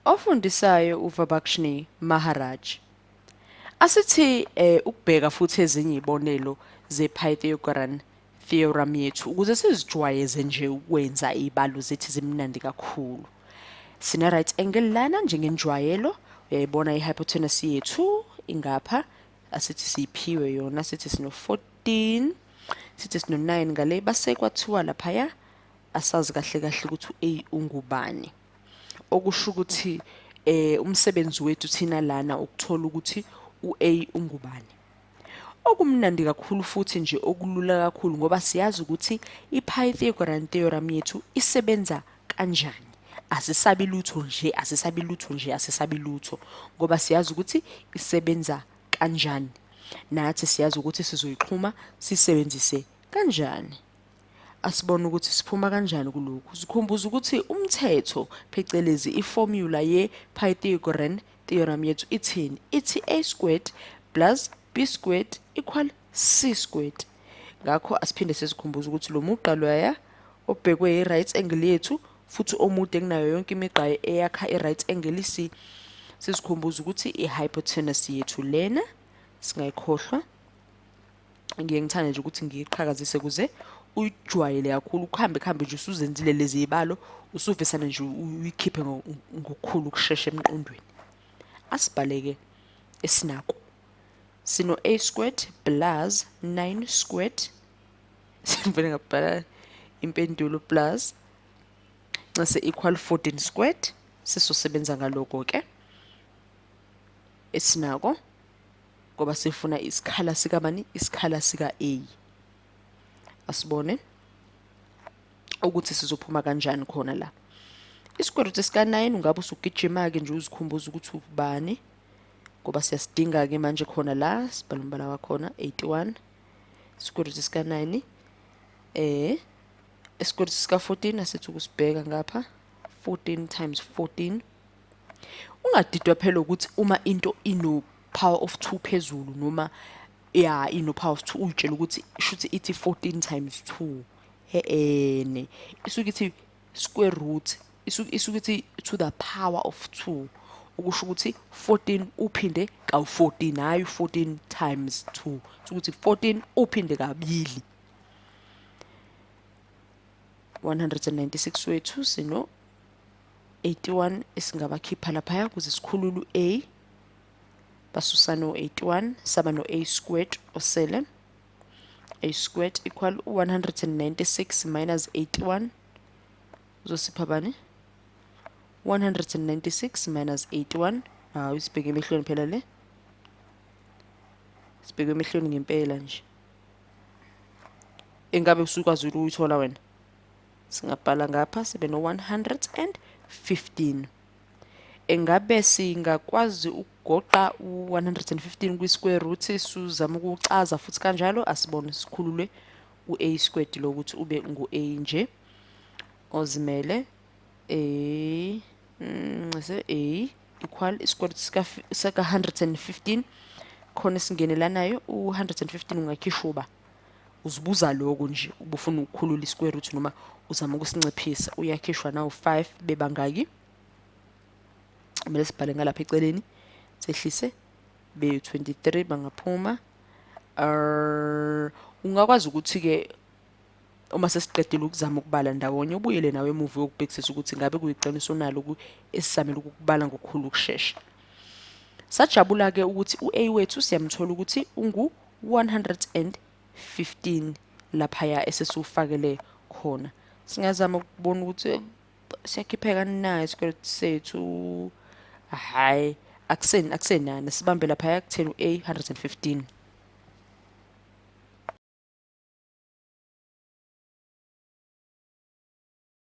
Ofundisayo uVabakshnee Maharaj. Asithi ukubheka futhi ezinye izibonelo ze-Pythagorean theorem yethu ukuze sizijwayeze nje ukwenza izibalo zethu zimnandi kakhulu. Sine right angle lana njengenjwayelo, uyayibona i-hypotenuse yethu ingapha, asithi siyiphiwe yona, sithi sino 14, sithi sino 9 ngale, base kwathiwa laphaya asazi kahle kahle ukuthi u-A ungubani. Okusho ukuthi umsebenzi wethu thina lana ukuthola ukuthi u-A ungubani. Okumnandi kakhulu futhi nje okulula kakhulu ngoba siyazi ukuthi i-Pythagorean theorem yethu isebenza kanjani. Asisabi lutho nje, asisabi lutho nje, asisabi lutho ngoba siyazi ukuthi isebenza kanjani. Nathi siyazi ukuthi sizoyixhuma sisebenzise kanjani. Asibone ukuthi siphuma kanjani kulokhu. Sikhumbuza ukuthi umthetho phecelezi iformula ye-Pythagorean theorem yethu ithini? Ithi a squared plus b squared equal c squared. Ngakho asiphinde sizikhumbuze ukuthi lo mugqa loya obhekwe i-right angle yethu futhi omude kunayo yonke imigqa eyakha i-right angle C. Sizikhumbuze ukuthi i-hypotenuse yethu lena singayikhohlwa. Ngiye ngithande nje ukuthi ngiyiqhakazise kuze uyijwayele kakhulu, ukuhambe kuhambe nje usuzenzile lezi zibalo usuvesane nje uyikhiphe ngokukhulu ukushesha emqondweni. Asibhaleke esinako. Sino a squared plus 9 squared, sivele ngabhala impendulo, plus ncese equal 14 squared. Sizosebenza ngaloko ke esinako ngoba sifuna isikhala sikabani? Isikhala sika A. Asibone ukuthi sizophuma kanjani khona la. Isquare root sika 9 ungabe usugijima ke nje uzikhumbuza ukuthi ubani ngoba siyasidinga ke manje khona la, sibhala umbala wakhona 81, square root sika 9, square root sika 14. Asithi ukusibheka ngapha, 14 times 14. Ungadidwa phela ukuthi uma into ino power of 2 phezulu noma ya ino power of 2 uyitshela ukuthi shuthi ithi 14 times 2. Ene isuke ithi square root, isuke ithi to the power of 2, okusho ukuthi 14 uphinde kawu-14, hhayi 14 times 2, ukuthi 14 uphinde kabili. 196 wethu sino 81 esingabakhipha laphaya ukuze sikhulule u-A, basusa no-81, saba no-A squared osele. A squared equal 196 minus 81 uzosipha bani? 196 minus 81. Hawu, sibheke emehlweni phela le, sibheke emehlweni ngempela nje. Engabe usukwazi ukuyithola wena? Singabhala ngapha sibe no-115. Engabe singakwazi ukugoqa u-115 kwi-square root suzama ukucaza futhi kanjalo? Asibone, sikhulule u-a squared lokuthi ube ngu-a nje ozimele, a ncese a equal isquare root sika 115 khona esingenelanayo. U-115 ungakhishwa uba uzibuza lokho nje, ubufuna ukukhulula isquare root noma uzama ukusinciphisa, uyakhishwa nawu 5 bebangaki? Kumele sibhale ngalapha eceleni, sehlise be-23 bangaphuma. Ungakwazi ukuthi-ke uma sesiqedile ukuzama ukubala ndawonye ubuyele nawe emuva uyokubhekisisa ukuthi ngabe kuyiqiniso nalo esizamele ukukubala ngokukhulu ukushesha. Sajabula-ke ukuthi u-A wethu siyamthola ukuthi ungu-115 laphaya esesiwufakele khona. Singazama ukubona ukuthi siyakhipheka na isikweletu sethu. Hhayi, akusenani, sibambe laphaya kutheni u-A 115.